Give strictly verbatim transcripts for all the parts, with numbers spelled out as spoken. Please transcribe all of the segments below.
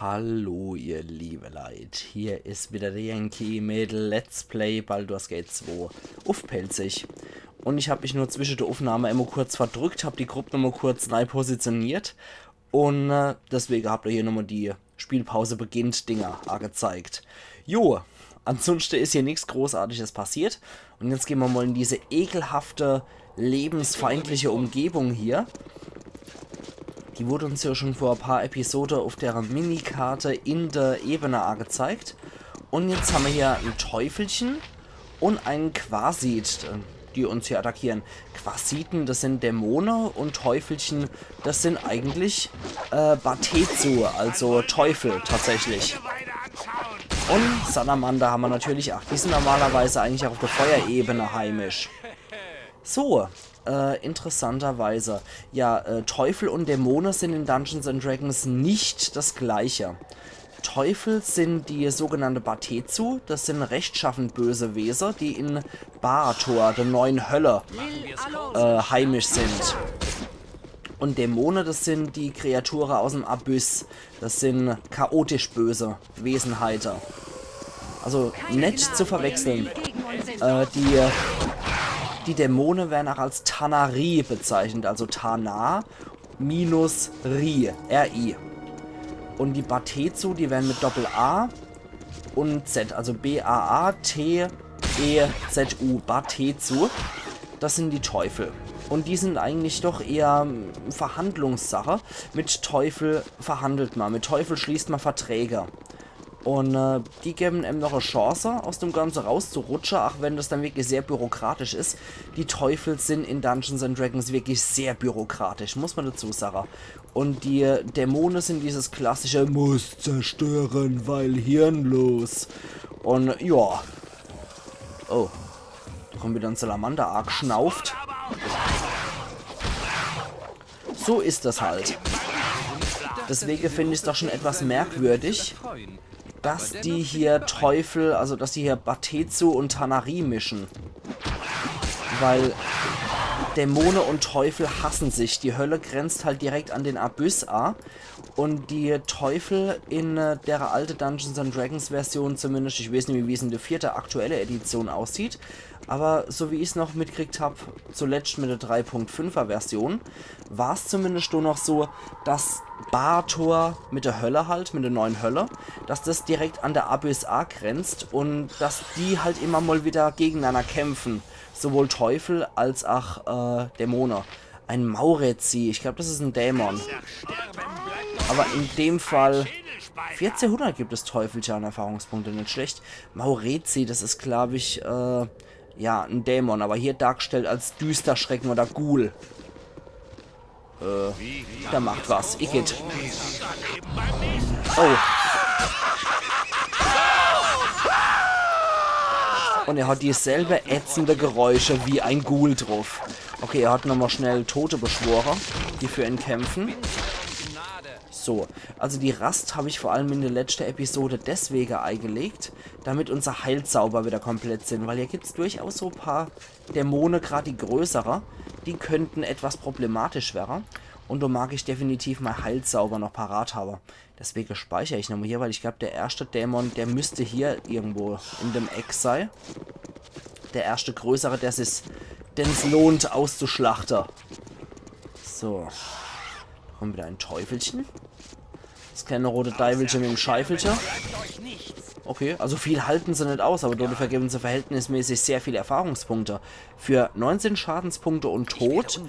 Hallo ihr liebe Leit, hier is wieder der Yankee mit Let's Play Baldur's Gate zwei uff Pälzisch. Un ich hab mich nur zwische de Uffnahme immer kurz verdrückt, hab die Grupp nochmal kurz nei positioniert un äh, deswege habt ihr hier nochmal die Spielpause beginnt Dinger agezeigt. Jo, ansunschte is hier nix Großartiges passiert. Un jetzt gehn mer mal in diese ekelhafte, lebensfeindliche Umgebung hier. Die wurde uns ja schon vor e paar Episode uff der Minikarte in der Ebene agezeigt. Un jetzt hammer hier e Teufelchen un e Quasit, äh, die uns hier attackieren. Quasiten, das sin Dämone un Teufelchen, das sin eigentlich äh, Batetsu, also Teufel tatsächlich. Un Salamander hammer natürlich ach. Die sin normalerweise eigentlich ach uff der Feuerebene heimisch. So, äh, interessanterweise. Ja, äh, Teufel un Dämone sin in Dungeons and Dragons nicht das gleiche. Teufel sin die sogenannte Batetsu, das sin rechtschaffen böse Wese, die in Baator, der neuen Hölle, äh, heimisch sin. Un Dämone, das sin die Kreature aus em Abyss. Das sin chaotisch böse Wesenheite. Also net zu verwechseln. Äh, die, die Dämone werden ach als Tanari bezeichnet, also Tana minus Ri, R I. Un die Batetsu, die werden mit Doppel A un Z, also B A A T E Z U, Batetsu. Das sin die Teufel. Un die sin eigentlich doch eher ähm, Verhandlungssache. Mit Teufel verhandelt mer, mit Teufel schließt mer Verträge. Un äh, die geben em noch e Chance, aus dem Ganze rauszurutsche, ach wenn das dann wirklich sehr bürokratisch is. Die Teufel sin in Dungeons and Dragons wirklich sehr bürokratisch, muss mer dazu sage. Un die Dämone sin dieses klassische, muss zerstören, weil hirnlos. Un ja. Oh. Da kommt wieder e Salamander ageschnauft. So is das halt. Deswege find ich's doch schon etwas merkwürdig, dass die hier Teufel, also dass die hier Batetsu un Tanari mischen. Weil Dämone un Teufel hassen sich. Die Hölle grenzt halt direkt an den Abyss a. Un die Teufel in äh, der alte Dungeons and Dragons Version zumindest, ich weeß nimmi, wie's in der vierte aktuelle Edition aussieht, aber so wie ich's noch mitkriegt hab, zuletscht mit der drei Punkt fünfer Version, war's zumindest nur noch so, dass Baator mit der Hölle halt, mit der neuen Hölle, dass das direkt an der Abyss a grenzt un dass die halt immer mal wieder gegeneinander kämpfen, sowohl Teufel als ach äh, Dämone. E Maurezi, ich glaub, das is e Dämon. Aber in dem Fall vierzehnhundert gibt es Teufelcher an Erfahrungspunkte, net schlecht. Maurezi, das is, glaub ich, äh, ja, e Dämon, aber hier dargestellt als Düsterschrecken oder Ghoul. Äh, der macht was. Igitt. Oh. Un er hat dieselbe ätzende Geräusche wie e Ghoul druff. Okay, er hat nochmal schnell Tote beschwore, die für ihn kämpfen. So, also die Rast hab ich vor allem in der letschte Episode deswege eigelegt, damit unser Heilzauber wieder komplett sin, weil hier gibt's durchaus so paar Dämone, grad die größere, die könnten etwas problematisch werre. Un do mag ich definitiv mei Heilzauber noch parat habe. Deswege speicher ich nochmal hier, weil ich glaub, der erschte Dämon, der müsste hier irgendwo in dem Eck sei. Der erschte größere, der is, den's lohnt auszuschlachte. So. Da kommt wieder e Teufelchen. Das kleine rote Deiwelche mit dem Scheifelche. Okay, also viel halten se net aus, aber dodefür geben se verhältnismäßig sehr viel Erfahrungspunkte. Für neunzehn Schadenspunkte un Tod,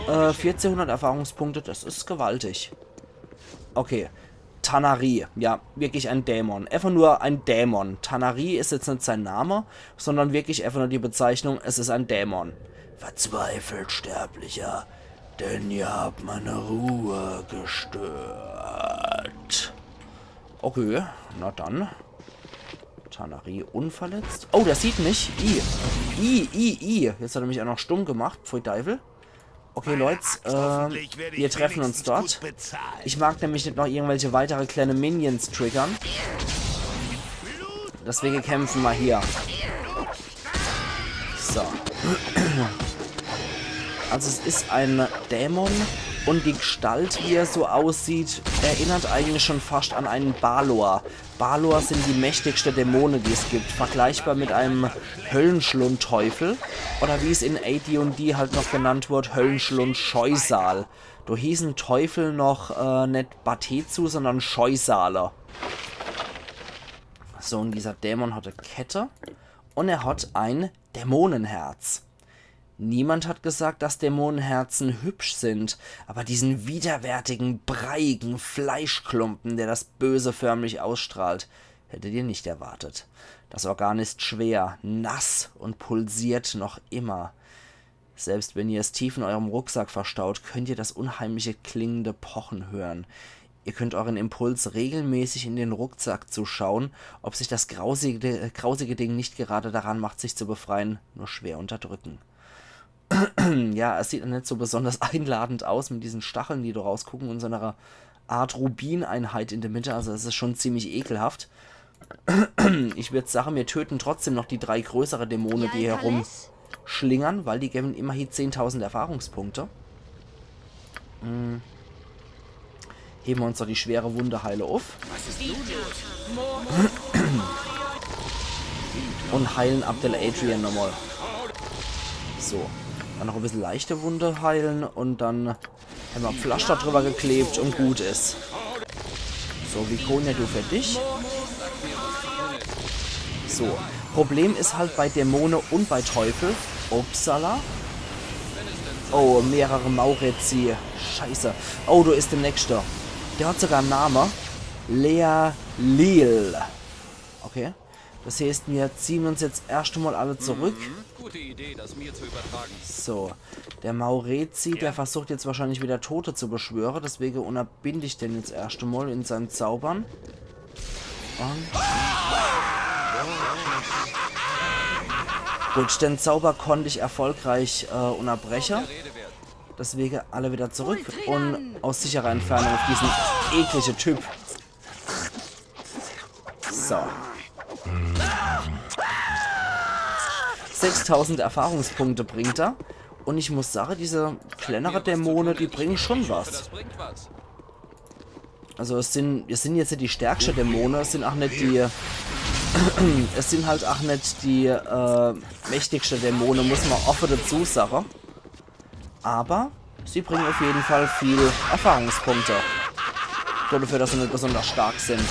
äh, vierzehnhundert Erfahrungspunkte, das is gewaltig. Okay. Tanari, ja, wirklich e Dämon. Einfach nur e Dämon. Tanari is jetzt net sein Name, sondern wirklich einfach nur die Bezeichnung, es is e Dämon. Verzweifelt, Sterblicher, denn ihr habt meine Ruhe gestört. Okay, na dann. Tanari unverletzt. Oh, der sieht mich. I. I, I, I. Jetzt hat er mich auch noch stumm gemacht. Pfui Deiwel. Okay, Leute, ähm, wir treffen uns dort. Ich mag nämlich net noch irgendwelche weitere kleine Minions triggern. Deswege kämpfen wir hier. So. Also es is e Dämon, Und die Gestalt, wie er so aussieht, erinnert eigentlich schon fast an einen Balor. Balor sind die mächtigste Dämone, die es gibt, vergleichbar mit einem Höllenschlundteufel oder wie es in A D und D halt noch genannt wird, Höllenschlund-Scheusal. Do hießen Teufel noch äh, net Batetsu, sondern Scheusale. So, und dieser Dämon hat e Kette und er hat ein Dämonenherz. Niemand hat gesagt, dass Dämonenherzen hübsch sind, aber diesen widerwärtigen, breiigen Fleischklumpen, der das Böse förmlich ausstrahlt, hättet ihr nicht erwartet. Das Organ ist schwer, nass und pulsiert noch immer. Selbst wenn ihr es tief in eurem Rucksack verstaut, könnt ihr das unheimliche klingende Pochen hören. Ihr könnt euren Impuls, regelmäßig in den Rucksack zu schauen, ob sich das grausige, grausige Ding nicht gerade daran macht, sich zu befreien, nur schwer unterdrücken. Ja, es sieht net so besonders einladend aus mit diesen Stacheln, die do rausgucken, und so einer Art Rubineinheit in der Mitte. Also es ist schon ziemlich ekelhaft. Ich würd sagen, wir töten trotzdem noch die drei größere Dämonen, die hier rumschlingern, weil die geben immerhin zehntausend Erfahrungspunkte. Hm. Heben wir uns doch die schwere Wunde heile auf. Und heilen Abdel Adrian nochmal. So. Dann noch ein bisschen leichte Wunde heilen und dann hämmer Pflaster drüber geklebt und gut is. So, Viconia, du für dich. So, Problem is halt bei Dämone und bei Teufel. Upsala. Oh, mehrere Maurezi. Scheiße. Oh, do is der nächste. Der hat sogar en Name. Lealil. Okay. Das heißt, mir ziehen uns jetzt erscht mal alle zurück. Gute Idee, das mir zu übertragen. So, der Maurezi, der versucht jetzt wahrscheinlich wieder Tote zu beschwören, deswegen unterbind ich den jetzt erscht mal in seinen Zaubern. Und gut, den Zauber konnt ich erfolgreich äh, unterbrechen. Deswegen alle wieder zurück und aus sicherer Entfernung auf diesen ekligen Typ. So. Sechstausend Erfahrungspunkte bringt er. Und ich muss sagen, diese kleinere Dämone, die bringen schon was. Also es sind, es sind jetzt net die stärkste Dämone, es sind auch net die, es sind halt auch net die äh, mächtigste Dämone, muss man offen dazu sagen. Aber sie bringen auf jeden Fall viel Erfahrungspunkte. Dafür, dass sie net besonders stark sind.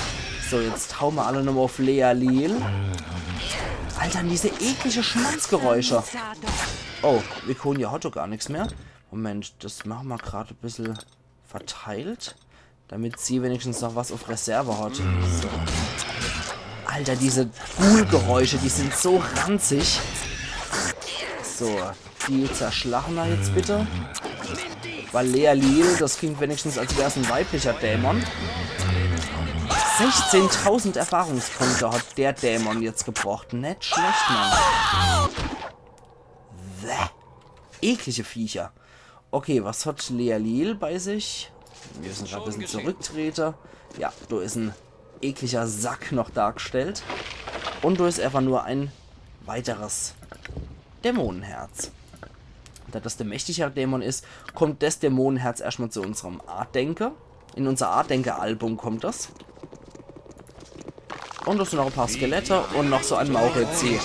So, jetzt hauen wir alle nochmal auf Lealil. Alter, diese eklige Schmanzgeräusche. Oh, Viconia hat doch gar nichts mehr. Moment, das machen wir gerade ein bisschen verteilt, damit sie wenigstens noch was auf Reserve hat. So. Alter, diese Ghoul-Geräusche, die sind so ranzig. So, die zerschlagen wir jetzt bitte. Weil Lealil, das klingt wenigstens, als wär's ein weiblicher Dämon. Sechzehntausend Erfahrungspunkte hat der Dämon jetzt gebracht. Net schlecht, Mann. Bäh. Eklige Viecher. Okay, was hat Lealil bei sich? Wir müssen grad ein bisschen zurücktreten. Ja, da ist ein ekliger Sack noch dargestellt. Und da ist einfach nur ein weiteres Dämonenherz. Da das der mächtigere Dämon ist, kommt das Dämonenherz erstmal zu unserem Andenke. In unser Andenke-Album kommt das. Und das sind noch ein paar Skelette und noch so ein Maurezi.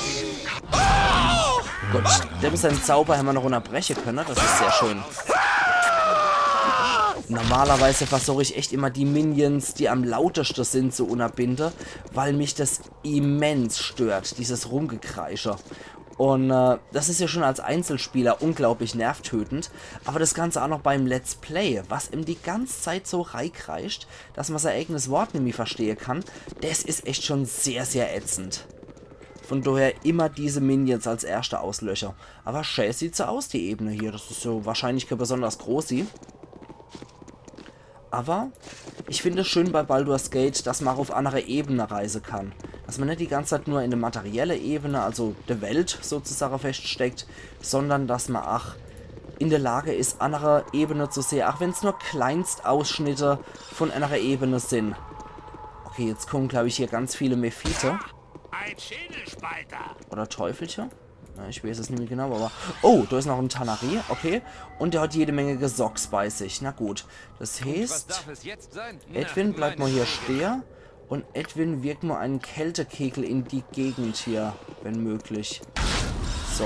Gut, dem sein Zauber haben wir noch unterbrechen können. Das ist sehr schön. Normalerweise versuche ich echt immer die Minions, die am lautesten sind, zu unterbinden, weil mich das immens stört, dieses Rumgekreische. Und äh, das ist ja schon als Einzelspieler unglaublich nervtötend, aber das Ganze auch noch beim Let's Play, was ihm die ganze Zeit so reikreischt, dass man sein eigenes Wort nimmi verstehen kann, das ist echt schon sehr, sehr ätzend. Von daher immer diese Minions als erste auslösche. Aber schä sieht so aus, die Ebene hier. Das ist so wahrscheinlich kein besonders großi. Aber ich finde es schön bei Baldur's Gate, dass man auch auf andere Ebene reisen kann. Dass man nicht die ganze Zeit nur in der materiellen Ebene, also der Welt sozusagen feststeckt, sondern dass man auch in der Lage ist, andere Ebene zu sehen, auch wenn es nur Kleinstausschnitte von einer Ebene sind. Okay, jetzt kommen, glaube ich, hier ganz viele Mephite. Ein Schädelspalter. Oder Teufelcher. Na, ich weeß es nimmi genau, awwer... Oh, do is noch en Tanaree, okay. Un der hat jede Menge Gesocks bei sich, na gut. Des heeßt, Edwin, bleib mol hier stehe. Un Edwin, wirk mol en Kältekegel in die Gegend hier, wenn möglich. So.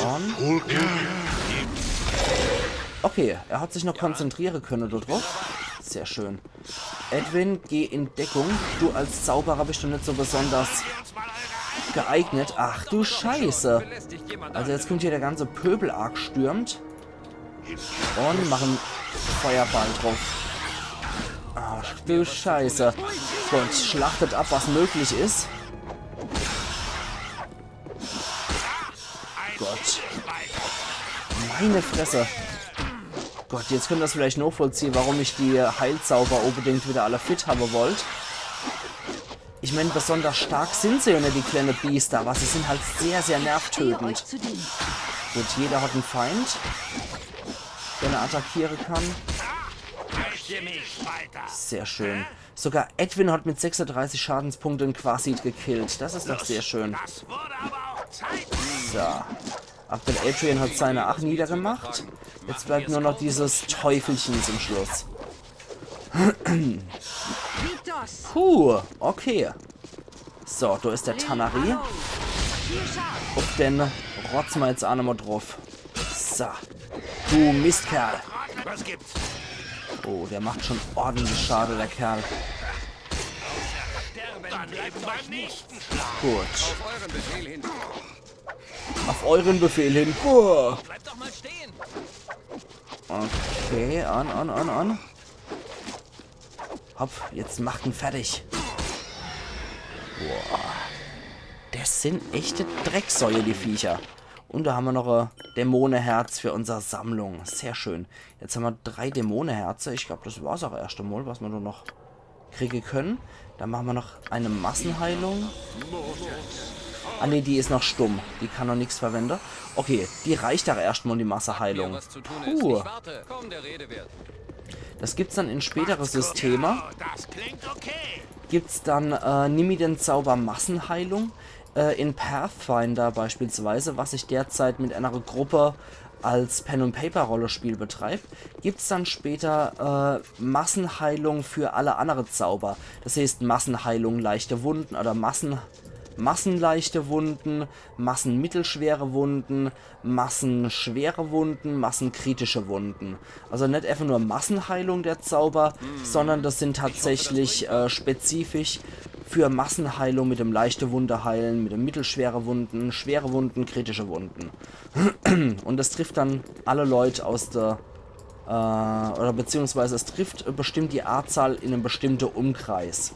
Un... Okay, er hat sich noch konzentriere könne do druff. Sehr schön. Edwin, geh in Deckung. Du als Zauberer bisch doch net so besonders geeignet. Ach du Scheiße. Also jetzt kummt hier de ganze Pöbel aagestürmt. Un mache Feuerball druff. Ach du Scheiße. Gut, schlachtet ab, was möglich is. Gott. Meine Fresse. Gott, jetzt könnt er's vielleicht nochvollziehe, warum ich die Heilzauber unbedingt wieder alle fit hawwe wollt. Ich mein, besonders stark sin se jo net, die kleine Biester, awwer se sin halt sehr, sehr nervtötend. Gut, jeder hat en Feind, den er attackiere kann. Sehr schön. Sogar Edwin hat mit sechsunddreißig Schadenspunkte en Quasit gekillt. Des is doch sehr schön. So. Abdel Adrian hat seine aach niedergemacht. Jetzt bleibt nur noch dieses Teufelchen zum Schluss. Puh, okay. So, do is de Tanaree. Uff den rotze mer jetzt aach nochmol druff. So. Du Mistkerl. Was gibt's? Oh, der macht schon ordentlich Schade, der Kerl. Dann eben beim nächsten Schlag. Gut. Auf euren Befehl hin. Auf euren Befehl hin. Boah. Bleib doch mal stehen. Okay, an, an, an, an. Hopp, jetzt macht en fertig. Boah. Des sin echte Drecksäue, die Viecher. Un do hammer noch e Dämoneherz für unser Sammlung. Sehr schön. Jetzt hammer drei Dämoneherze. Ich glaub, des war's aach erscht emol, was mer do noch kriege könne. Dann mache mer noch e Massenheilung. Ah nee, die is noch stumm. Die kann noch nix verwende. Okay, die reicht aach erscht mol, die Massenheilung. Puh. Des gibt's dann in spätere Systeme. Gibt's dann, äh, nimmi den Zauber Massenheilung. Äh, in Pathfinder beispielsweise, was ich derzeit mit enere Gruppe als Pen-and-Paper-Rollespiel betreib, gibt's dann später, äh, Massenheilung für alle annere Zauber. Des heeßt Massenheilung leichte Wunden oder Massen-, massenleichte Wunden, massenmittelschwere Wunden, massenschwere Wunden, massenkritische Wunden. Also net einfach nur Massenheilung der Zauber, sondern des sin tatsächlich, äh, spezifisch für Massenheilung mit dem leichte Wunde heilen, mit dem mittelschwere Wunden, schwere Wunden, kritische Wunden. Un des trifft dann alle Leut aus der, äh, oder beziehungsweise es trifft e bestimmte Anzahl in em bestimmte Umkreis.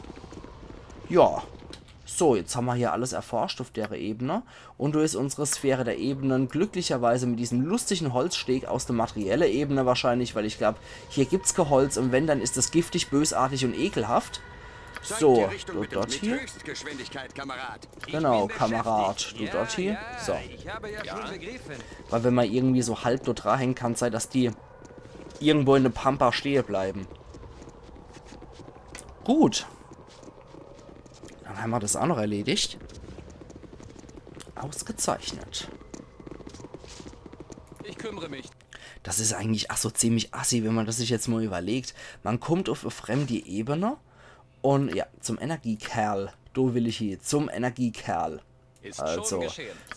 Ja. So, jetzt hammer hier alles erforscht uff dere Ebene. Un do is unsere Sphäre der Ebenen glücklicherweise mit diesem lustigen Holzsteg aus der materielle Ebene wahrscheinlich, weil ich glaub, hier gibt's kee Holz un wenn, dann is des giftig, bösartig un ekelhaft. So, du dort hier. Genau, Kamerad, du dort hier. So. Weil wenn mer irgendwie so halb dort dra hängt, kann sei, dass die irgendwo in de Pampa stehe bleibe. Gut. Dann hammer des aach noch erledigt. Ausgezeichnet. Ich kümmere mich. Des is eigentlich aach so ziemlich assi, wenn mer des sich jetzt mol überlegt. Mer kummt uff e fremdi Ebene un, ja, zum Energiekerl. Do will ich hie, zum Energiekerl. Also,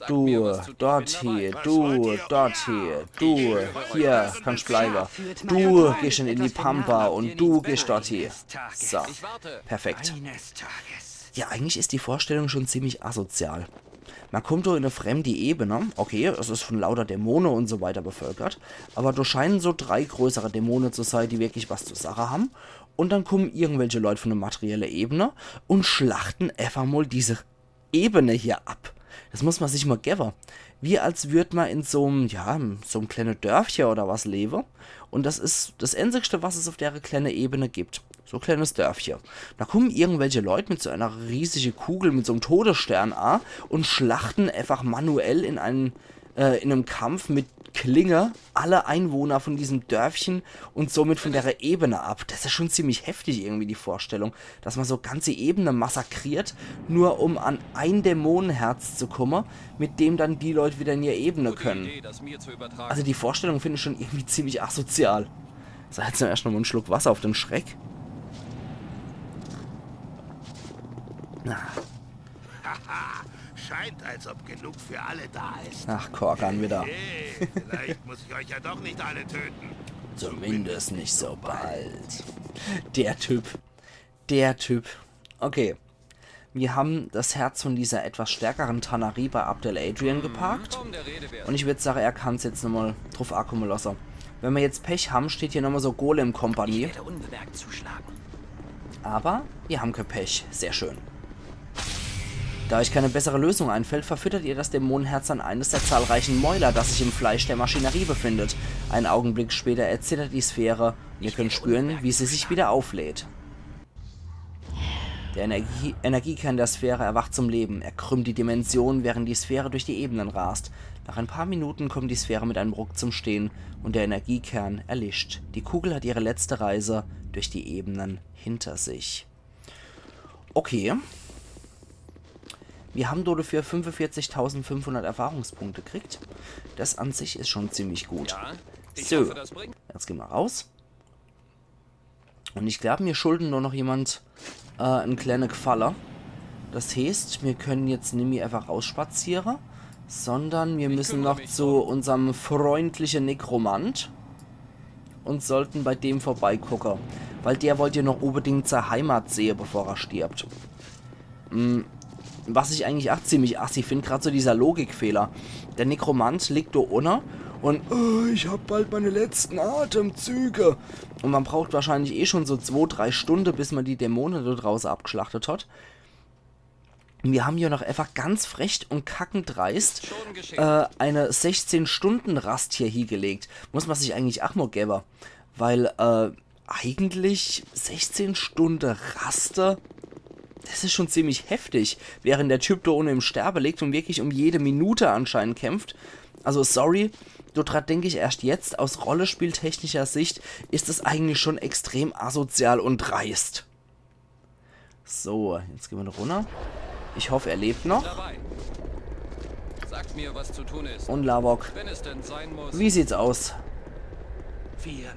du dort hie, du dort hie, du hier kannscht bleibe. Du gehscht in die Pampa un du gehscht dort hie. So, perfekt. Ja, eigentlich is die Vorstellung schon ziemlich asozial. Mer kummt do in e fremdi Ebene. Okay, es is vun lauter Dämone un so weiter bevölkert. Awwer do scheinen so drei größere Dämone zu sei, die wirklich was zu sache ham. Un dann kummen irgendwelche Leut vun de materielle Ebene un schlachten einfach mol diese Ebene hier ab. Des muss mer sich mol gewwe. Wie als würd mer in so'm, ja, so'm kleine Dörfche oder was lewe. Un des is des Einzigste, was es uff dere kleine Ebene gibt. So e kleines Dörfche. Do kummen irgendwelche Leut mit so ener riesige Kugel, mit so'm Todesstern a un schlachten einfach manuell in en äh, in einem Kampf mit Klinge alle Einwohner von diesem Dörfchen und somit von der Ebene ab. Das ist schon ziemlich heftig irgendwie, die Vorstellung, dass man so ganze Ebene massakriert, nur um an ein Dämonenherz zu kommen, mit dem dann die Leute wieder in ihre Ebene können. Also die Vorstellung finde ich schon irgendwie ziemlich asozial. So, jetzt erst noch mal einen Schluck Wasser auf den Schreck. Na. Scheint, als ob genug für alle da ist. Ach, Korgan wieder. Hey, vielleicht muss ich euch ja doch nicht alle töten. Zumindest nicht so bald. Der Typ. Der Typ. Okay. Wir haben das Herz von dieser etwas stärkeren Tanarie bei Abdel Adrian geparkt. Und ich würde sagen, er kann es jetzt nochmal drauf ankommen lassen. Wenn wir jetzt Pech haben, steht hier nochmal so Golem-Kompanie. Werde unbemerkt zuschlagen. Aber wir haben kein Pech. Sehr schön. Da euch keine bessere Lösung einfällt, verfüttert ihr das Dämonenherz an eines der zahlreichen Mäuler, das sich im Fleisch der Maschinerie befindet. Einen Augenblick später erzittert die Sphäre. Ihr könnt spüren, wie sie sich wieder auflädt. Der Energie Energiekern der Sphäre erwacht zum Leben. Er krümmt die Dimension, während die Sphäre durch die Ebenen rast. Nach ein paar Minuten kommt die Sphäre mit einem Ruck zum Stehen und der Energiekern erlischt. Die Kugel hat ihre letzte Reise durch die Ebenen hinter sich. Okay. Wir haben dafür fünfundvierzigtausendfünfhundert Erfahrungspunkte gekriegt. Das an sich ist schon ziemlich gut. Ja, ich So. Hoffe, das bringt. Jetzt gehen wir raus. Und ich glaube, mir schulden nur noch jemand äh, einen kleinen Gefalle. Das heißt, wir können jetzt nimmi einfach ausspazieren, sondern wir müssen kümmere noch mich zu unserem freundlichen Nekromant und sollten bei dem vorbeigucken, weil der wollte ja noch unbedingt seine Heimat sehen, bevor er stirbt. Mm, was ich eigentlich auch ziemlich assi finde, gerade so dieser Logikfehler. Der Nekromant liegt da unten und oh, ich habe bald meine letzten Atemzüge. Und man braucht wahrscheinlich eh schon so zwei, drei Stunden, bis man die Dämonen da draußen abgeschlachtet hat. Und wir haben ja noch einfach ganz frech und kackendreist Schon geschehen. äh, eine sechzehn Stunden Rast hier hingelegt. Muss man sich eigentlich auch mal geben. Weil äh, eigentlich sechzehn Stunden Raste, das ist schon ziemlich heftig. Während der Typ da unten im Sterbe liegt und wirklich um jede Minute anscheinend kämpft. Also sorry, da dran denke ich erst jetzt. Aus rollenspieltechnischer Sicht ist es eigentlich schon extrem asozial und dreist. So, jetzt gehen wir da runter. Ich hoffe, er lebt noch. Dabei. Sagt mir, was zu tun ist. Und Lavok, Wenn es denn sein muss. wie sieht's aus? Wir.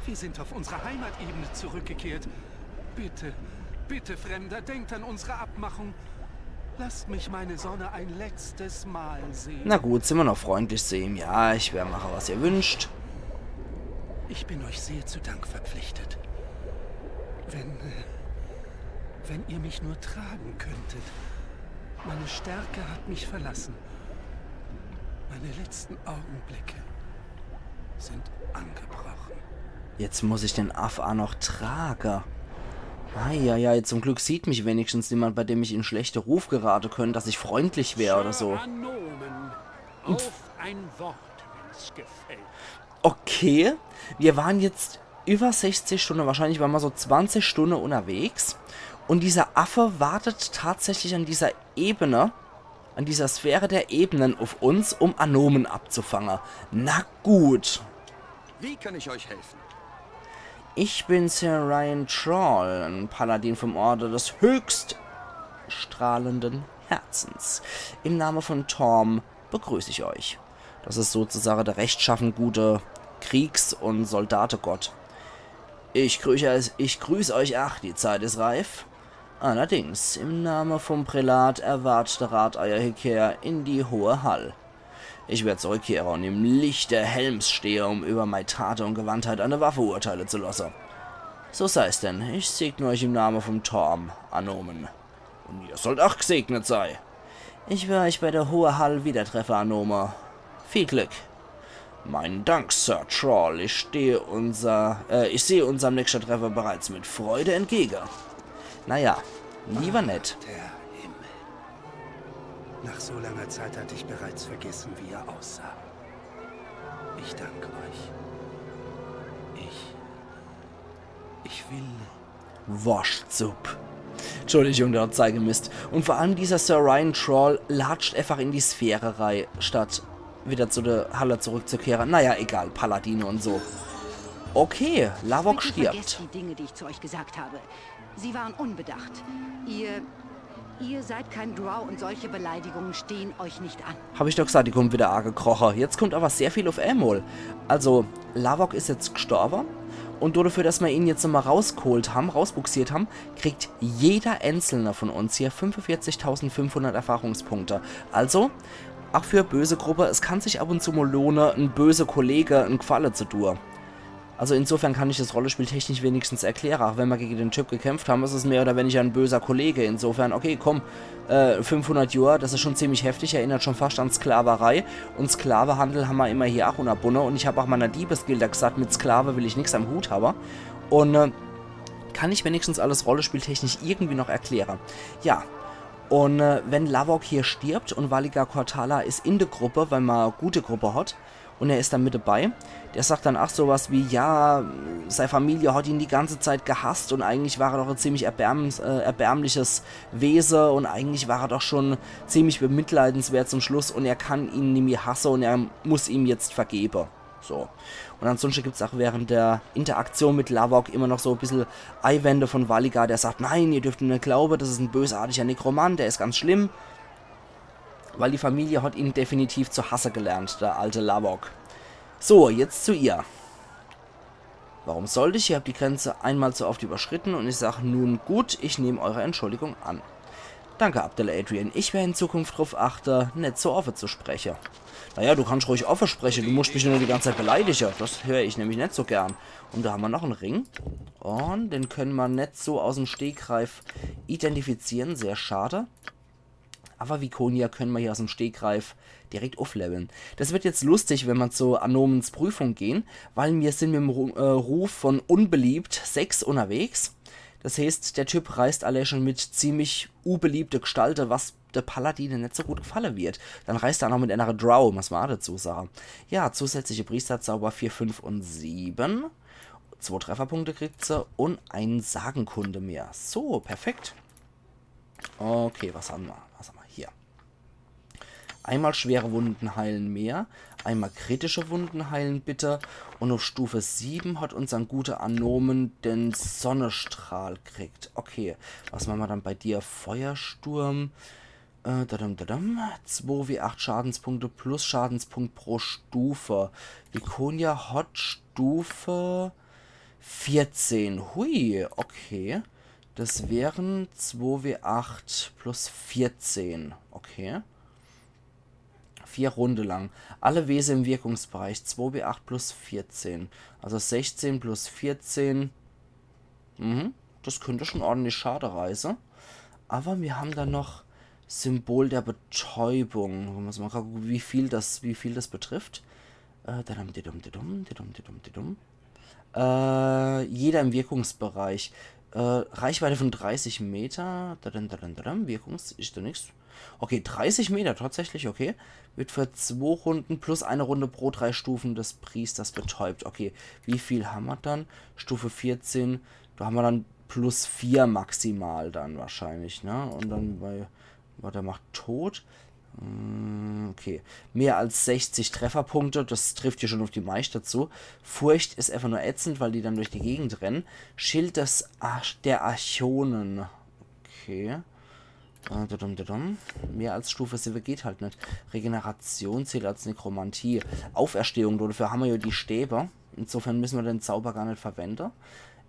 Wir sind auf unsere Heimatebene zurückgekehrt. Bitte, bitte, Fremder, denkt an unsere Abmachung. Lasst mich meine Sonne ein letztes Mal sehen. Na gut, sind wir noch freundlich zu ihm. Ja, ich werde machen, was ihr wünscht. Ich bin euch sehr zu Dank verpflichtet. Wenn. Äh, wenn ihr mich nur tragen könntet. Meine Stärke hat mich verlassen. Meine letzten Augenblicke sind angebrochen. Jetzt muss ich den Aff auch noch tragen. Eieiei, zum Glück sieht mich wenigstens niemand, bei dem ich in schlechte Ruf geraten könnte, dass ich freundlich wäre oder so. Anomen, auf ein Wort, wenn's gefällt. Okay, wir waren jetzt über sechzig Stunden, wahrscheinlich waren wir so zwanzig Stunden unterwegs. Und dieser Affe wartet tatsächlich an dieser Ebene, an dieser Sphäre der Ebenen auf uns, um Anomen abzufangen. Na gut. Wie kann ich euch helfen? Ich bin Sir Ryan Troll, ein Paladin vom Orde des höchst strahlenden Herzens. Im Namen von Tom begrüße ich euch. Das ist sozusagen der rechtschaffen gute Kriegs- und Soldategott. Ich grüße, ich grüße euch, ach, die Zeit ist reif. Allerdings, im Namen vom Prälat erwart der Rat euer Rückkehr in die Hohe Hall. Ich werde zurückkehren und im Licht der Helms stehe, um über meine Tate und Gewandtheit an der Waffe urteile zu lassen. So sei's denn, ich segne euch im Namen vom Tom, Anomen. Und ihr sollt auch gesegnet sei. Ich werde euch bei der Hohe Hall wieder treffen, Anome. Viel Glück. Meinen Dank, Sir Troll. Ich stehe unser, äh, ich sehe unserem nächsten Treffen bereits mit Freude entgegen. Naja, lieber nett. Der Himmel. Nach so langer Zeit hatte ich bereits vergessen, wie er aussah. Ich danke euch. Ich. Ich will. Wurstsupp. Entschuldigung, der Zeigemist. Und vor allem dieser Sir Ryan Troll latscht einfach in die Sphäre rein, statt wieder zu der Halle zurückzukehren. Naja, egal, Paladine und so. Okay, Lavok stirbt. Vergesst die Dinge, die ich zu euch gesagt habe. Sie waren unbedacht. Ihr, ihr seid kein Drow und solche Beleidigungen stehen euch nicht an. Hab ich doch gesagt, die kommen wieder angekroche. Jetzt kommt aber sehr viel auf einmal. Also, Lavok is jetzt gestorben. Und dafür, dass wir ihn jetzt nochmal rausgeholt haben, rausbuxiert haben, kriegt jeder einzelne von uns hier fünfundvierzigtausendfünfhundert Erfahrungspunkte. Also, auch für böse Gruppe, es kann sich ab und zu mal lohnen, en böse Kollege en Gfalle zu tun. Also insofern kann ich das Rollenspiel technisch wenigstens erklären. Auch wenn wir gegen den Typ gekämpft haben, ist es mehr oder weniger ein böser Kollege. Insofern, okay, komm, äh, fünfhundert Jahr, das ist schon ziemlich heftig, erinnert schon fast an Sklaverei. Und Sklavehandel haben wir immer hier auch unterbunden. Und ich habe auch meiner Diebesgilde gesagt, mit Sklave will ich nichts am Hut haben. Und äh, kann ich wenigstens alles rollenspieltechnisch irgendwie noch erklären. Ja, und äh, wenn Lavok hier stirbt und Valiga Kortala is in der Gruppe, weil man gute Gruppe hat, und er is dann mit dabei, der sagt dann auch sowas wie, ja, sei Familie hat ihn die ganze Zeit gehasst und eigentlich war er doch ein ziemlich erbärm, äh, erbärmliches Wesen und eigentlich war er doch schon ziemlich bemitleidenswert zum Schluss und er kann ihn nimmi hasse und er muss ihm jetzt vergeben. So. Und ansonsten gibt's auch während der Interaktion mit Lavok immer noch so ein bisschen Einwände von Valiga, der sagt, nein, ihr dürft ihm nicht glauben, das ist ein bösartiger Nekromant, der ist ganz schlimm. Weil die Familie hat ihn definitiv zu hasse gelernt, der alte Lavok. So, jetzt zu ihr. Warum sollte ich? Ihr habt die Grenze einmal zu oft überschritten und ich sag nun gut, ich nehme eure Entschuldigung an. Danke, Abdel Adrian. Ich werde in Zukunft drauf achten, nicht so offen zu sprechen. Naja, du kannst ruhig offen sprechen, du musst mich nur die ganze Zeit beleidigen. Das höre ich nämlich nicht so gern. Und da haben wir noch einen Ring. Und den können wir nicht so aus dem Stegreif identifizieren, sehr schade. Aber Viconia können wir hier aus dem Stegreif direkt aufleveln. Das wird jetzt lustig, wenn wir zu Anomens Prüfung gehen, weil wir sind mit dem Ru äh, Ruf von unbeliebt sechs unterwegs. Das heißt, der Typ reißt alle schon mit ziemlich unbeliebte Gestalte, was der Paladine nicht so gut gefallen wird. Dann reißt er auch noch mit einer Drow, muss man auch dazu sagen. Ja, zusätzliche Priesterzauber vier, fünf und sieben. Zwei Trefferpunkte kriegt sie und ein Sagenkunde mehr. So, perfekt. Okay, was haben wir? Was haben wir hier? Einmal schwere Wunden heilen mehr, einmal kritische Wunden heilen bitte. Und auf Stufe sieben hat unser guter Anomen den Sonnestrahl kriegt. Okay, was machen wir dann bei dir? Feuersturm. Äh, dadam, dadam. Zwei W acht Schadenspunkte plus Schadenspunkt pro Stufe. Viconia hat Stufe vierzehn. Hui, okay. Das wären zwei W acht plus vierzehn. Okay. Vier Runde lang. Alle Wesen im Wirkungsbereich. Zwei W acht plus vierzehn. Also sechzehn plus vierzehn. Mhm. Das könnte schon ordentlich Schade reißen. Aber wir haben da noch Symbol der Betäubung. Da muss man gucken, wie viel das, wie viel das betrifft. Äh, dadum, didum, didum, didum, didum, didum. Äh, jeder im Wirkungsbereich. Äh, Reichweite von dreißig Meter. Dadum, dadum, dadum. Wirkungs-, ist da nichts. Okay, dreißig Meter tatsächlich, okay. Wird für zwei Runden plus eine Runde pro drei Stufen des Priesters betäubt. Okay, wie viel haben wir dann? Stufe vierzehn, da haben wir dann plus vier maximal dann wahrscheinlich, ne? Und dann bei, warte, macht tot. Mm, okay. Mehr als sechzig Trefferpunkte, das trifft hier schon auf die meiste zu. Furcht ist einfach nur ätzend, weil die dann durch die Gegend rennen. Schild des Arch der Archonen. Okay. Äh, dudum, dudum. Mehr als Stufe sieben geht halt nicht. Regeneration zählt als Nekromantie. Auferstehung, dafür haben wir ja die Stäbe. Insofern müssen wir den Zauber gar nicht verwenden.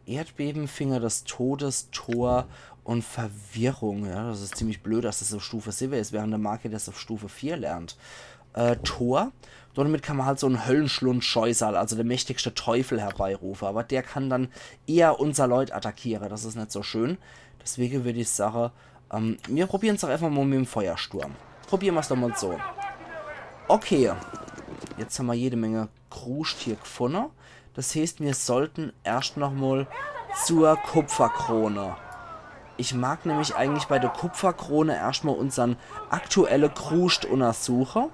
Erdbeben, Finger des Todes, Tor und Verwirrung. Ja, das ist ziemlich blöd, dass das auf Stufe sieben ist, während der Magier das auf Stufe vier lernt. Äh, Tor. Damit kann man halt so einen Höllenschlund-Scheusal, also der mächtigste Teufel, herbeirufen. Aber der kann dann eher unser Leut attackieren. Das ist nicht so schön. Deswegen würde ich sagen, ähm, wir probieren es doch einfach mal mit dem Feuersturm. Probieren wir es doch mal so. Okay. Jetzt haben wir jede Menge Kruscht hier gefunden. Das heißt, wir sollten erst noch mal zur Kupferkrone. Ich mag nämlich eigentlich bei der Kupferkrone erst mal unseren aktuelle Kruscht untersuchen.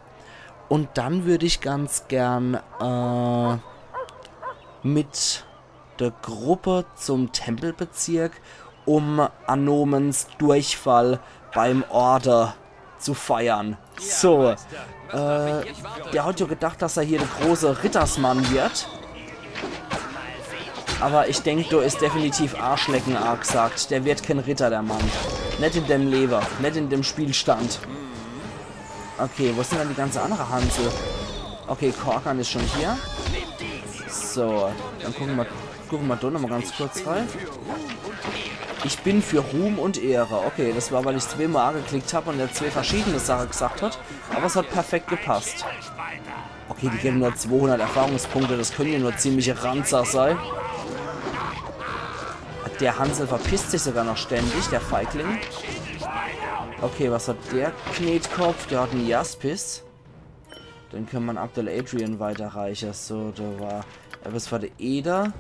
Und dann würde ich ganz gern äh, mit der Gruppe zum Tempelbezirk, um Anomens Durchfall beim Orden zu feiern. So, äh, der hat jo gedacht, dass er hier de große Rittersmann wird. Aber ich denk, do is definitiv Arschlecken angesagt. Der wird kein Ritter, der Mann. Net in dem Lewe, net in dem Spielstand. Okay, wo is dann die ganze andere Hansel? Okay, Korgan is schon hier. So, dann gucke mer, gucke mer do nochmal ganz kurz rein. Ich bin für Ruhm und Ehre. Okay, das war, weil ich zweimal angeklickt hab und er zwei verschiedene Sachen gesagt hat. Aber es hat perfekt gepasst. Okay, die geben nur zweihundert Erfahrungspunkte. Das können ja nur ziemliche Ranzer sein. Der Hansel verpisst sich sogar noch ständig, der Feigling. Okay, was hat der Knetkopf? Der hat en Jaspis. Den können mer Abdel Adrian weiterreiche. So, da war etwas für de Eder.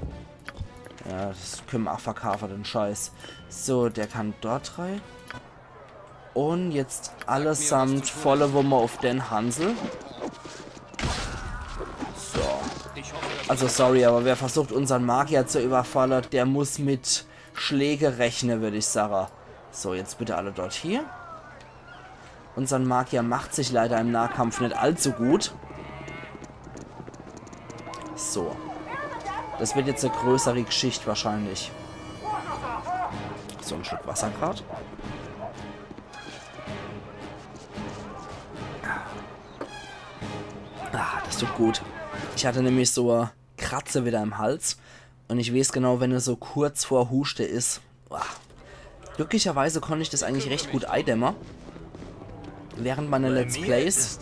Ja, das können mer auch verkaufe, den Scheiß. So, der kann dort rein. Und jetzt allesamt volle Wumme auf den Hansel. So. Also sorry, aber wer versucht, unseren Magier zu überfalle, der muss mit Schläge rechne, würd ich sage. So, jetzt bitte alle dort hier. Unseren Magier macht sich leider im Nahkampf net allzu gut. So. Das wird jetzt e größere Geschicht wahrscheinlich. So, en Schluck Wasser grad. Ah, das tut gut. Ich hatte nämlich so e Kratze wieder im Hals. Und ich weeß genau, wenn er so kurz vor Huschte is. Boah. Glücklicherweise konnt ich das eigentlich recht gut eidämme. Während meiner Let's Plays.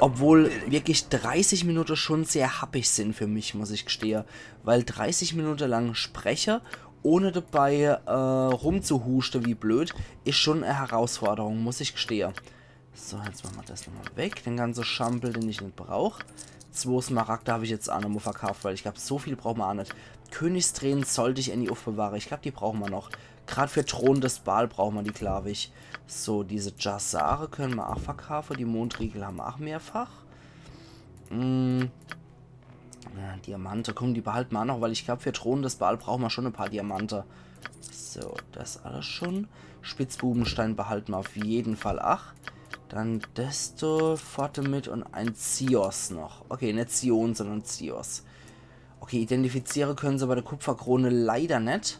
Obwohl wirklich dreißig Minute schon sehr happig sind für mich, muss ich gestehe. Weil dreißig Minute lang spreche, ohne dabei äh, rumzuhuschte wie blöd, is schon e Herausforderung, muss ich gestehe. So, jetzt mache mer das nochmal weg. Den ganze Schampel, den ich net brauch. Zwo Smaragde hab ich jetzt auch nochmal verkauft, weil ich glaub, so viel brauche mer auch net. Königsträne sollt ich äni aufbewahre. Ich glaub, die brauche mer noch. Grad für Thron des Baal brauche mer die, glaub ich. So, diese Jasare können mer auch verkaufe. Die Mondriegel ham mer auch mehrfach. Mm. Ja, Diamante, komm, die behalte mer noch, weil ich glaub, für Thron des Baal brauche mer schon e paar Diamante. So, das alles schon. Spitzbubenstein behalte mer auf jeden Fall. Ach, dann desto fort mit und ein Zios noch. Okay, net Zion, sondern Zios. Okay, identifiziere können se bei der Kupferkrone leider net.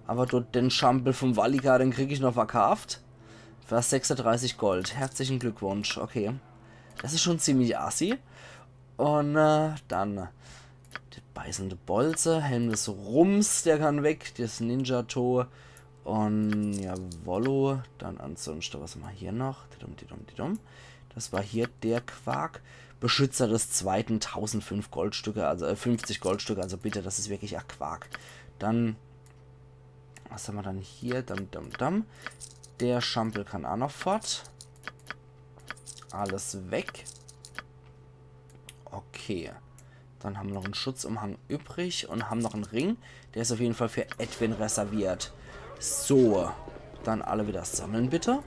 Aber dort den Schampel vom Valika, den krieg ich noch verkauft. Für sechsunddreißig Gold. Herzlichen Glückwunsch. Okay. Das is schon ziemlich assi. Und äh, dann die beißende Bolze, Helm des Ruhms, der kann weg, das Ninjato. Und jawollo, dann ansonsten, was ham mer hier noch? Didum, didum, didum. Das war hier der Quark. Beschützer des Zweiten, tausendfünf Goldstücke, also äh, fünfzig Goldstücke, also bitte, das is wirklich e Quark. Dann Was ham mer dann hier? Dam, dam, dam. Der Schampel kann auch noch fort. Alles weg. Okay. Dann ham mer noch en Schutzumhang übrig und ham noch en Ring. Der is auf jeden Fall für Edwin reserviert. So. Dann alle wieder sammle, bitte.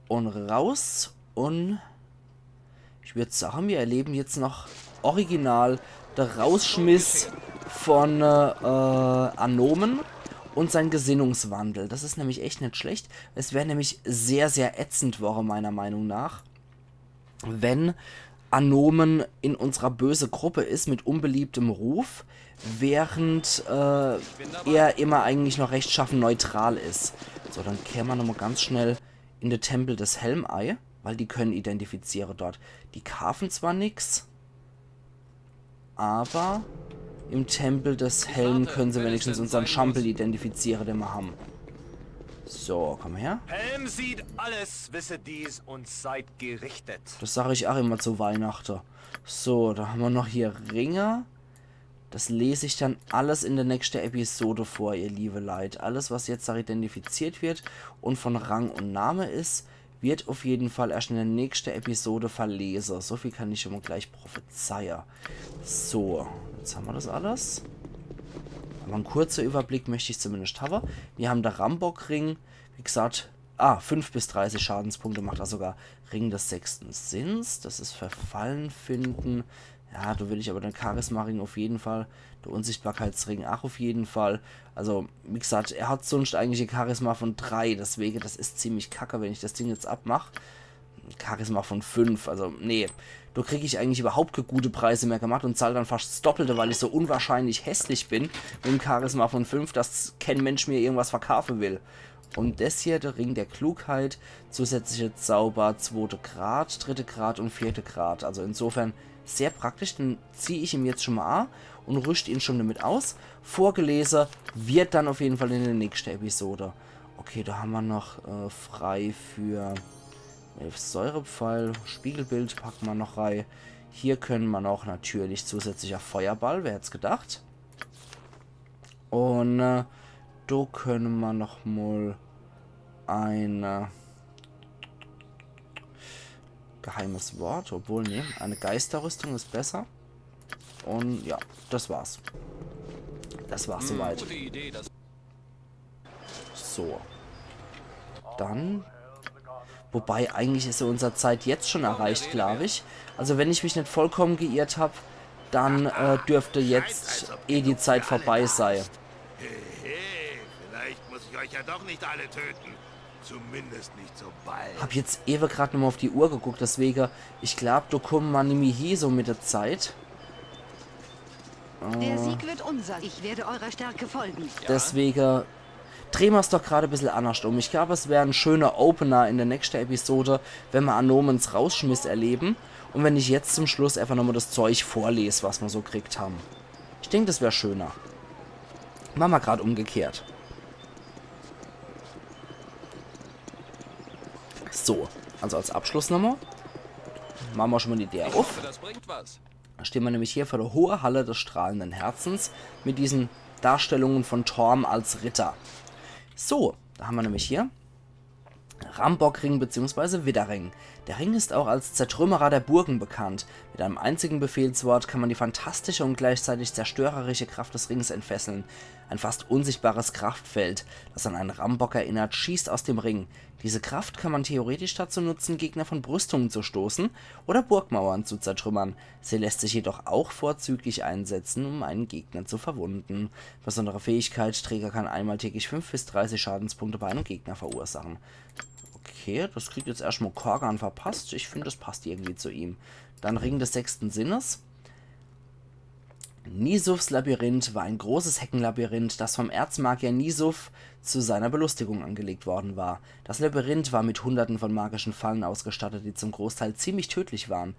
Und raus. Und ich würd sage, mir erleben jetzt noch original de Rausschmiss von äh, Anomen und sein Gesinnungswandel. Das is nämlich echt net schlecht. Es wär nämlich sehr, sehr ätzend worre, meiner Meinung nach, wenn Anomen in unserer böse Gruppe is mit unbeliebtem Ruf, während äh, er immer eigentlich noch rechtschaffen neutral is. So, dann kehre mer nochmal ganz schnell in de Tempel des Helm ei, weil die können identifiziere dort. Die kaafen zwar nix, aber im Tempel des Helm können se wenigstens unsern Schampel identifiziere, den mer ham. So, komm her. Helm sieht alles, wisse dies und seid gerichtet. Das sag ich auch immer zu Weihnachte. So, da ham mer noch hier Ringe. Das les ich dann alles in der nächste Episode vor, ihr liebe Leit. Alles, was jetzt da identifiziert wird und von Rang und Name is, wird auf jeden Fall erst in der nächste Episode verlese. So viel kann ich schon mal gleich prophezeie. So, jetzt ham mer das alles. Aber en kurzer Überblick möcht ich zumindest habe. Mir ham de Rambock-Ring, wie gesagt, ah, fünf bis dreißig Schadenspunkte macht er sogar. Ring des sechsten Sinns, das is Verfallen finden. Ja, do will ich aber den Charisma-Ring auf jeden Fall. Der Unsichtbarkeitsring auch auf jeden Fall. Also, wie gesagt, er hat sonst eigentlich e Charisma von drei, deswege, das is ziemlich kacke, wenn ich das Ding jetzt abmach. Charisma von fünf, also nee, do krieg ich eigentlich überhaupt kä gute Preise mehr gemacht und zahl dann fast das Doppelte, weil ich so unwahrscheinlich hässlich bin mit dem Charisma von fünf, dass kein Mensch mir irgendwas verkaufen will. Und das hier, der Ring der Klugheit, zusätzliche Zauber, zweite Grad, dritte Grad und vierte Grad. Also insofern sehr praktisch, den zieh ich ihm jetzt schon mal an und rüscht ihn schon damit aus. Vorgelese wird dann auf jeden Fall in der nächsten Episode. Okay, da haben wir noch äh, frei für elf Säurepfeil. Spiegelbild packen wir noch rein. Hier können wir noch natürlich zusätzlicher Feuerball, wer hätt's gedacht. Und äh, da können wir noch mal ein äh, geheimes Wort, obwohl, nee, eine Geisterrüstung ist besser. Und ja, das war's. Das war's soweit. Gute Idee, das So. Dann. Wobei, eigentlich ist ja unsere Zeit jetzt schon erreicht, glaube ich. Also wenn ich mich nicht vollkommen geirrt hab, dann äh, dürfte jetzt eh die Zeit vorbei sein. Hehe, vielleicht muss ich euch ja doch nicht alle töten. Zumindest nicht so bald. Hab jetzt ewe grad nochmal auf die Uhr geguckt, deswegen, ich glaub, da kommen wir nimmi hie so mit der Zeit. Der Sieg wird unser. Ich werde eurer Stärke folgen. Deswegen drehen wir's doch gerade ein bisschen anders um. Ich glaube, es wäre ein schöner Opener in der nächsten Episode, wenn wir Anomens Rausschmiss erleben und wenn ich jetzt zum Schluss einfach nochmal das Zeug vorlese, was wir so gekriegt haben. Ich denke, das wäre schöner. Machen wir gerade umgekehrt. So, also als Abschluss nochmal. Machen wir schon mal die Idee auf. Das bringt was. Stehen wir nämlich hier vor der hohen Halle des strahlenden Herzens mit diesen Darstellungen von Torm als Ritter. So, da haben wir nämlich hier Rambockring bzw. Widderring. Der Ring ist auch als Zertrümmerer der Burgen bekannt. Mit einem einzigen Befehlswort kann man die fantastische und gleichzeitig zerstörerische Kraft des Rings entfesseln. Ein fast unsichtbares Kraftfeld, das an einen Rambock erinnert, schießt aus dem Ring. Diese Kraft kann man theoretisch dazu nutzen, Gegner von Brüstungen zu stoßen oder Burgmauern zu zertrümmern. Sie lässt sich jedoch auch vorzüglich einsetzen, um einen Gegner zu verwunden. Besondere Fähigkeit, Träger kann einmal täglich fünf bis dreißig Schadenspunkte bei einem Gegner verursachen. Okay, das kriegt jetzt erstmal Korgan verpasst. Ich finde, das passt irgendwie zu ihm. Dann Ring des sechsten Sinnes. Nisufs Labyrinth war ein großes Heckenlabyrinth, das vom Erzmagier Nisuf zu seiner Belustigung angelegt worden war. Das Labyrinth war mit hunderten von magischen Fallen ausgestattet, die zum Großteil ziemlich tödlich waren.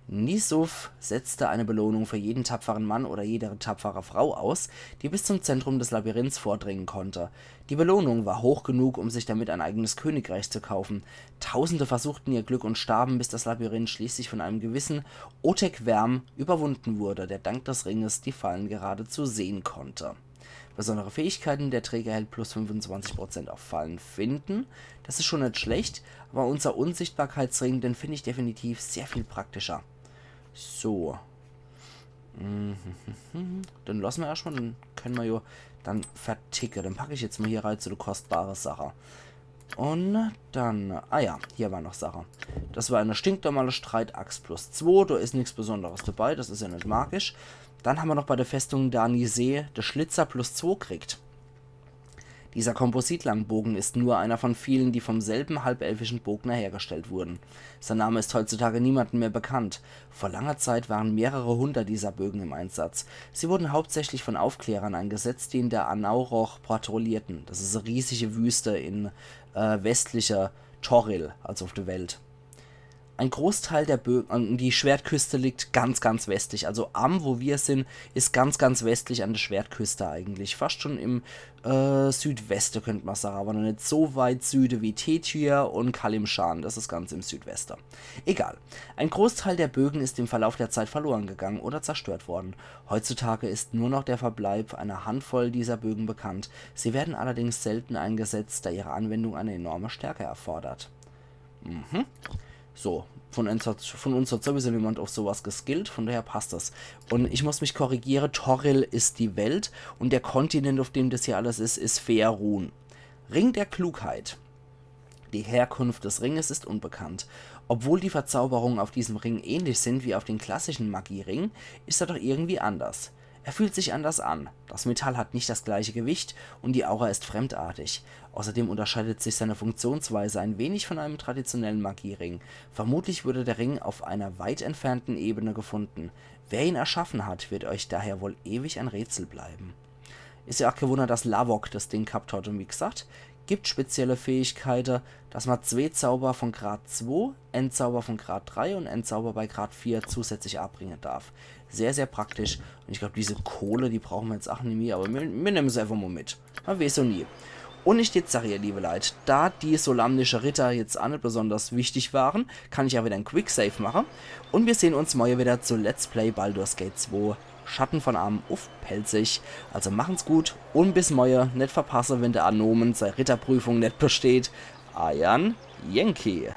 Nisuf setzte eine Belohnung für jeden tapferen Mann oder jede tapfere Frau aus, die bis zum Zentrum des Labyrinths vordringen konnte. Die Belohnung war hoch genug, um sich damit ein eigenes Königreich zu kaufen. Tausende versuchten ihr Glück und starben, bis das Labyrinth schließlich von einem gewissen Otek Werm überwunden wurde, der dank des Ringes die Fallen geradezu sehen konnte. Besondere Fähigkeiten, der Träger erhält plus fünfundzwanzig Prozent auf Fallen finden. Das ist schon nicht schlecht, aber unser Unsichtbarkeitsring, den finde ich definitiv sehr viel praktischer. So. Mhm. Den lassen wir erstmal, den können wir ja dann verticke. Den packe ich jetzt mal hier rein zu der kostbare Sache. Und dann, ah ja, hier war noch Sache. Das war eine stinknormale Streitaxt plus zwei, da ist nichts Besonderes dabei, das ist ja nicht magisch. Dann haben wir noch bei der Festung Danisee der Schlitzer plus zwei kriegt. Dieser Kompositlangbogen ist nur einer von vielen, die vom selben halbelfischen Bogner hergestellt wurden. Sein Name ist heutzutage niemandem mehr bekannt. Vor langer Zeit waren mehrere hundert dieser Bögen im Einsatz. Sie wurden hauptsächlich von Aufklärern eingesetzt, die in der Anauroch patrouillierten. Das ist eine riesige Wüste in äh, westlicher Toril, also auf der Welt. Ein Großteil der Bögen, und die Schwertküste liegt ganz, ganz westlich. Also Amn, wo wir sind, ist ganz, ganz westlich an der Schwertküste eigentlich. Fast schon im äh, Südweste, könnte man sagen, aber noch nicht so weit Süde wie Tethyr und Kalimshan. Das ist ganz im Südweste. Egal. Ein Großteil der Bögen ist im Verlauf der Zeit verloren gegangen oder zerstört worden. Heutzutage ist nur noch der Verbleib einer Handvoll dieser Bögen bekannt. Sie werden allerdings selten eingesetzt, da ihre Anwendung eine enorme Stärke erfordert. Mhm. So, von uns, hat, von uns hat sowieso niemand auf sowas geskillt, von daher passt das. Und ich muss mich korrigieren, Toril ist die Welt und der Kontinent, auf dem das hier alles ist, ist Faerun. Ring der Klugheit. Die Herkunft des Ringes ist unbekannt. Obwohl die Verzauberungen auf diesem Ring ähnlich sind wie auf den klassischen Magiering, ist er doch irgendwie anders. Er fühlt sich anders an. Das Metall hat nicht das gleiche Gewicht und die Aura ist fremdartig. Außerdem unterscheidet sich seine Funktionsweise ein wenig von einem traditionellen Magiering. Vermutlich wurde der Ring auf einer weit entfernten Ebene gefunden. Wer ihn erschaffen hat, wird euch daher wohl ewig ein Rätsel bleiben. Is ja ach kä Wunner, dass Lavok das Ding gehabt hat. Und wie gesagt, gibt spezielle Fähigkeite, dass ma zwee Zauber von Grad zwo, en Zauber von Grad drei und en Zauber bei Grad vier zusätzlich abringe darf. Sehr, sehr praktisch. Und ich glaub, diese Kohle, die brauche ma jetzt ach nimmi, aber mir, mir nemme se einfach mo mit. Ma weeß jo nie. Und ich jetzt sag, ihr liebe Leit, da die solamnische Ritter jetzt ach net besonders wichtig waren, kann ich ach wieder en Quicksave mache. Und mir sehn uns morje wieder zu Let's Play Baldur's Gate zwo, Schatten von Amn uff Pälzisch. Also machen's gut und bis morje. Net verpasse, wenn de Anomen sei Ritterprüfung net besteht. Eiern Yankee.